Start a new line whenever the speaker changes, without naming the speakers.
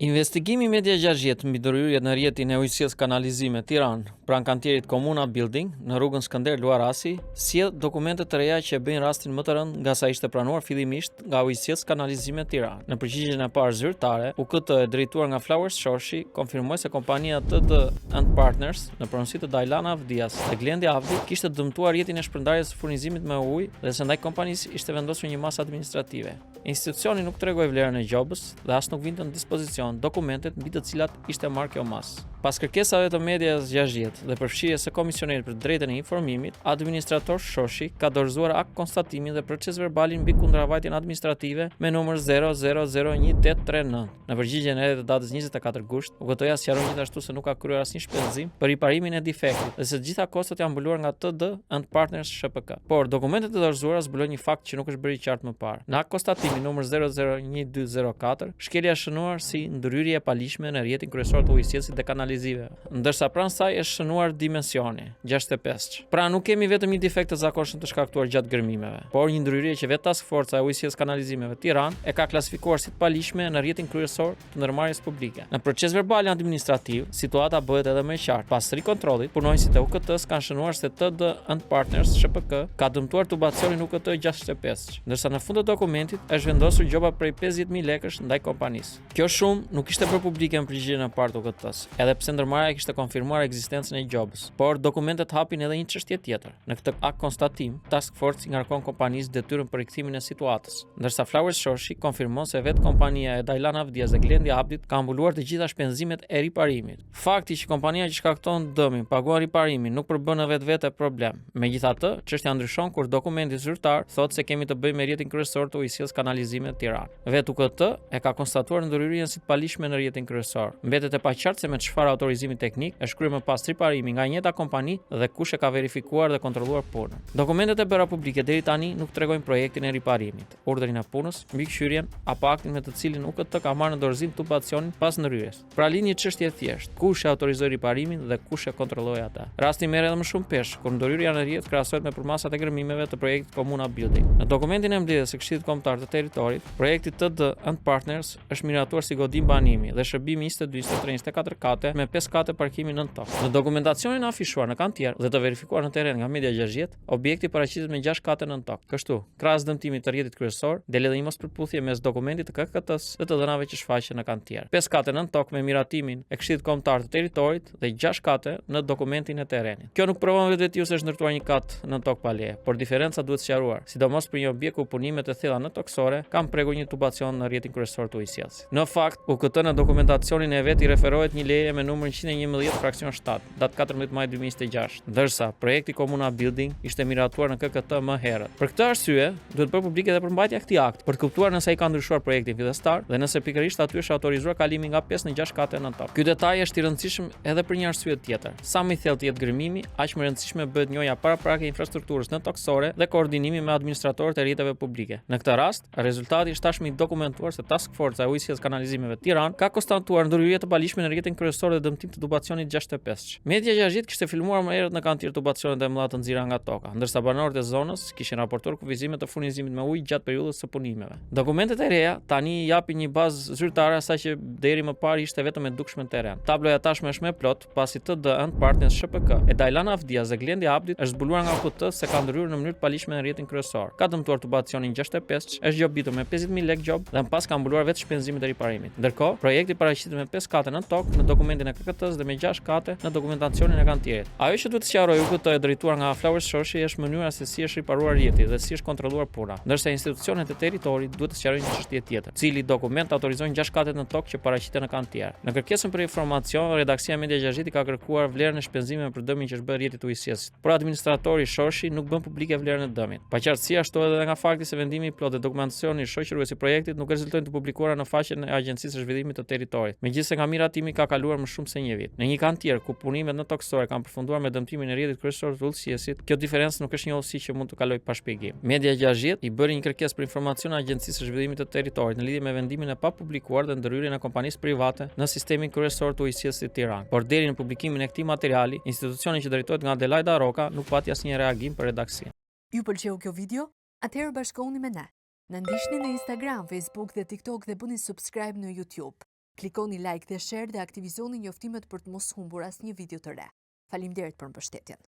Investigimi i Media 60 mbi ndërhyrjet në rrjetin e ujësjellës kanalizime Tiranë, pranë kantierit Komuna Building, në rrugën Skënder Luarasi, sjell dokumente të reja që e bëjnë rastin më të rëndë nga sa ishte pranuar fillimisht nga ujësjellës kanalizime Tiranë. Në përgjigjen e parë zyrtare, UKT e drejtuar nga Flowers Shoshi konfirmoi se kompania TD and Partners në pronësi të Dajlan Avdias dhe Glendi Avdit kishte dëmtuar rrjetin e shpërndarjes së furnizimit me ujë dhe se ndaj kompanisë ishte vendosur një masë administrative. Institucioni nuk tregoi vlerën e gjobës dhe as nuk vinte në dispozicion dokumentet mbi të cilat ishte marrë kjo masë. Pas kërkesave të Medias 60 dhe përfshirjes së Komisionerit për të Drejtën e Informimit, administrator Shoshi ka dorëzuar akt konstatimin dhe procesverbalin mbi kundravajtjen administrative me numër 0001839. Në përgjigjen e re të datës 24 gusht, UKT-ja sqaron gjithashtu se nuk ka kryer asnjë shpenzim për riparimin e defektit dhe se të gjitha kostot janë mbuluar nga TD and Partners SHPK. Por, dokumentet e dorëzuara zbulojnë një fakt që nuk është bërë i qartë më parë. Në akt konstatimin numër 001204, shkelja është shënuar si ndërhyrje e paligjshme në rrjetin kryesor të ujësjellësit dhe kanalizimeve, ndërsa pranë saj është shënuar dimensioni 65. Pra nuk kemi vetëm një defekt të zakonshëm të shkaktuar gjatë gërmimeve, por një ndërhyrje që vetë Task Forca e Ujësjellës Kanalizimeve Tiranë e ka klasifikuar si të paligjshme në rrjetin kryesor të ndërmarrjes publike. Në procesverbalin administrativ, situata bëhet edhe më e qartë. Pas rikontrollit, punonjësit e UKT-së kanë shënuar se TD and Partners SHPK ka dëmtuar tubacionin UKT 65, ndërsa në fund të dokumentit është vendosur gjoba prej 50.000 lekësh ndaj kompanisë. Kjo shumë nuk ishte bërë publike në përgjigjen e parë të UKT-së, edhe pse ndërmarrja kishte konfirmuar ekzistencën e gjobës. Por dokumentet hapin edhe një çështje tjetër. Në këtë akt konstatim, Task Force i ngarkon kompanisë detyrën për rikthimin e situatës, ndërsa Flowers Shoshi konfirmon se vetë kompania e Dajlan Avdias dhe Glendi Abdit ka mbuluar të gjitha shpenzimet e riparimit. Fakti që kompania që shkakton dëmin paguan riparimin nuk përbën në vetvete problem. Megjithatë, çështja ndryshon kur dokumenti zyrtar thotë se kemi të bëjmë me rrjetin kryesor të ujësjellës kanalizime Tiranë. Vetë UKT e ka konstatuar ndërhyrjen si të paligjshme në rrjetin kryesor. Mbetet e paqartë se me çfarë autorizimi teknik është kryer më pas riparimi nga e njëjta kompani dhe kush e ka verifikuar dhe kontrolluar punën. Dokumentet e bëra publike deri tani nuk tregojnë projektin e riparimit, urdhrin e punës, mbikëqyrjen apo aktin me të cilin UKT ka marrë në dorëzim tubacionin pas ndërhyrjes. Pra lind një çështje e thjeshtë, kush e autorizoi riparimin dhe kush e kontrolloi atë? Rasti merr edhe më shumë peshë kur ndërhyrja në rrjet krahasohet me përmasat e gërmimeve të projektit Komuna Building. Në dokumentin e mbledhjes së Këshillit Kombëtar të Territorit, projekti TD and Partners është miratuar si godinë banimi dhe shërbimi 22, 23, 24 kate me 5 kate parkimi nën tokë. Në dokumentacionin e afishuar në kantier dhe të verifikuar në terren nga Media 60, Objekti paraqitet me 6 kate nën tokë. Kështu, krahas dëmtimit të rrjetit kryesor, del edhe një mospërputhje mes dokumentit të KKT-së dhe të dhënave që shfaqen në kantier. 5 kate nën tokë me miratimin e Këshillit Kombëtar të Territorit dhe 6 kate në dokumentin e terrenit. Kjo nuk provon vetvetiu se është ndërtuar një kat nën tokë pa leje, por diferenca duhet sqaruar, sidomos për një objekt ku punimet e thella nëntokësore kanë prekur një tubacion në rrjetin kryesor të ujësjellësit. Në fakt, UKT në dokumentacionin e vet i referohet një leje me numër 111 fraksion 7, datë 14 maj 2026, ndërsa projekti Komuna Building ishte miratuar në KKT më herët. Për këtë arsye, duhet bërë publike edhe përmbajtja e këtij akti, për të kuptuar nëse ai ka ndryshuar projektin fillestar dhe nëse pikërisht aty është autorizuar kalimi nga 5 në 6 kate nën tokë. Ky detaj është i rëndësishëm edhe për një arsye tjetër. Sa më i thellë të jetë gërmimi, aq më e rëndësishme bëhet njohja paraprake e infrastrukturës nëntokësore dhe koordinimi me administratorët e rrjeteve publike. Në këtë rast, Rezultati është tashmë i dokumentuar se Task Forca e Ujësjellës Kanalizimeve Tiranë ka konstatuar ndërhyrje të paligjshme në rrjetin kryesor dhe dëmtim të tubacionit 65. Media 60 kishte filmuar më herët në kantier tubacionet e mëdha të nxira nga toka, ndërsa banorët e zonës kishin raportuar kufizime të furnizimit me ujë gjatë periudhës së punimeve. Dokumentet e reja tani i japin një bazë zyrtare asaj që deri më parë ishte vetëm e dukshme në terren. Tabloja tashmë është më e plotë, pasi TD and Partners SHPK e Dajlan Avdias dhe Glendi Abdit është zbuluar nga UKT se ka ndërhyrë në mënyrë të paligjshme në rrjetin kryesor. Ka dëmtuar tubacionin 65, është gjobitur me 50.000 lekë gjobë dhe më pas ka mbuluar vetë shpenzimet e riparimit. Ndërkohë, projekti paraqitet me 5 kate nën tokë në dokumentin e KKT-së dhe me 6 kate në dokumentacionin e kantierit. Ajo që duhet të sqarojë UKT e drejtuar nga Flowers Shoshi është mënyra se si është riparuar rrjeti dhe si është kontrolluar puna, ndërsa institucionet e territorit duhet të sqarojnë një çështje tjetër. Cili dokument autorizon 6 katet në tokë që paraqiten në kantier? Në kërkesën për informacion, redaksia Media 60 i ka kërkuar vlerën e shpenzimeve për dëmin që është bërë rrjetit të ujësjellësit. Por administratori Shoshi nuk bën publike vlerën e dëmit. Paqartësia shtohet edhe nga fakti se vendimi i plotë dhe dokumentacioni shoqërues i projektit nuk rezultojnë të publikuara në faqen e Agjencisë së Zhvillimit të Territorit, megjithëse nga miratimi ka kaluar më shumë se një vit. Në një kantier ku punimet nëntokësore kanë përfunduar me dëmtimin e rrjetit kryesor të ujësjellësit, kjo diferencë nuk është një hollësi që mund të kalojë pa shpjegim. Media 60 i bëri një kërkesë për informacion Agjencisë së Zhvillimit të Territorit në lidhje me vendimin e papublikuar dhe ndërhyrjen e kompanisë private në sistemin kryesor të ujësjellësit Tiranë. Por deri në publikimin e këtij materiali, institucioni që drejtohet nga Adelaida Roka nuk pati asnjë reagim për redaksinë.
Ju pëlqeu kjo video? Atëherë bashkohuni me ne. Na ndiqni në Instagram, Facebook dhe TikTok dhe bëni subscribe në YouTube. Klikoni like dhe share dhe aktivizoni njoftimet për të mos humbur asnjë video të re. Faleminderit për mbështetjen.